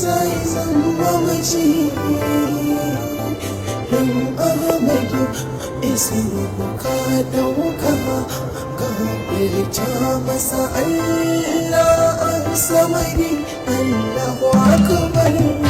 zai zama mace. Dan Ahmadu ismu ka dauka, ka masa Allah an samari. Allahu akbar.